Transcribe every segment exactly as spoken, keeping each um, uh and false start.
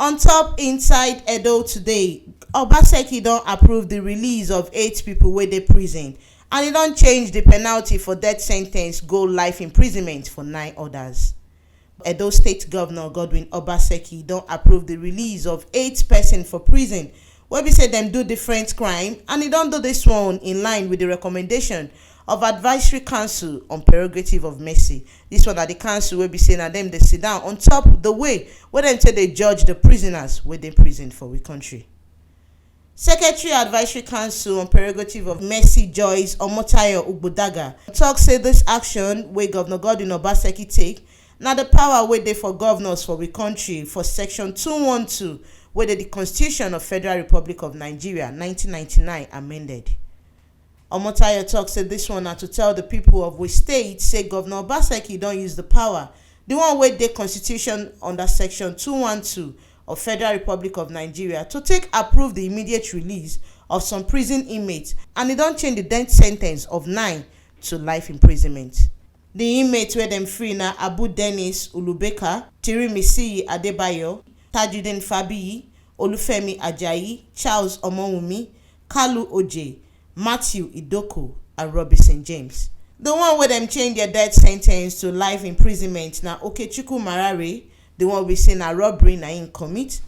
On top inside Edo today, Obaseki don approve the release of eight people wey dey prison, and e don change the penalty for death sentence go life imprisonment for nine others. Edo State Governor Godwin Obaseki don approve the release of eight person for prison wey be say dem do different crime, and e don do this one in line with the recommendation of Advisory Council on Prerogative of Mercy. This one na the council wey be say na dem dey sit down on top the way wey dem take dey judge the prisoners wey dey prison for we country. Secretary Advisory Council on Prerogative of Mercy, Joyce Omotayo Ugbodaga, talk say this action wey Governor Godwin Obaseki take na the power wey dey for governors for we country for Section two one two wey dey the Constitution of Federal Republic of Nigeria nineteen ninety-nine amended. Omotayo talk say this one na to tell the people of we state say Governor Obaseki don use the power, the one wey dey constitution under Section two one two of Federal Republic of Nigeria, to take approve the immediate release of some prison inmates, and e don change the death sentence of nine to life imprisonment. The inmates wey dem free na Abu Dennis Ulubeka, Tirimisiyi Adebayo, Tajudeen Fabiyi, Olufemi Ajayi, Charles Omowunmi, Kalu Oje, Matthew Idoko, and Robinson James. The one wey dem change their death sentence to life imprisonment na Okechukwu Marare, the one we say na robbery na im commit,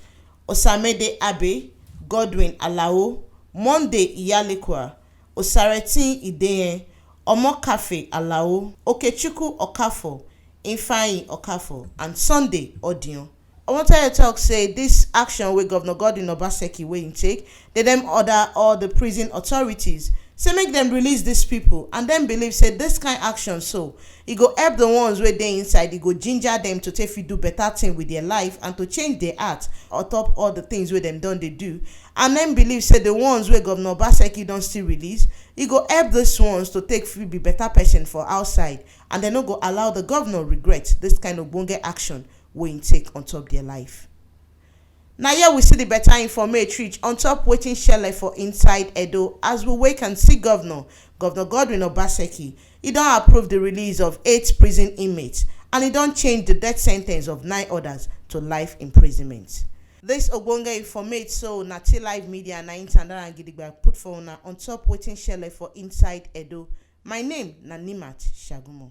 Osamede Abe, Godwin Alao, Monday Iyalekwa, Osaretin Ideye, Omokafe Alao, Okechukwu Okafor, Ifeanyi Okafor, and Sunday Odion. Omotayo talk say this action wey Governor Godwin Obaseki wey im take, dey dem order all the prison authorities say make dem release these people, and dem believe say this kind action so e go help the ones wey dey inside, e go ginger dem to take fit do better thing with their life and to change their heart on top all the things wey dem don dey do. And dem believe say the ones wey Governor Obaseki don still release, e go help these ones to take fit be better person for outside, and dem no go allow the governor regret this kind of ogbonge action wey im take on top their life. Na here we see the better informate reach on top wetin shele for inside Edo as we wake and see Governor, Governor Godwin Obaseki, e don approve the release of eight prison inmates, and e don change the death sentence of nine others to life imprisonment. This ogbonge informate so na T Live Media na im tanda am gidigba put for una on top wetin shele for inside Edo. My name na Nimat Shagumo.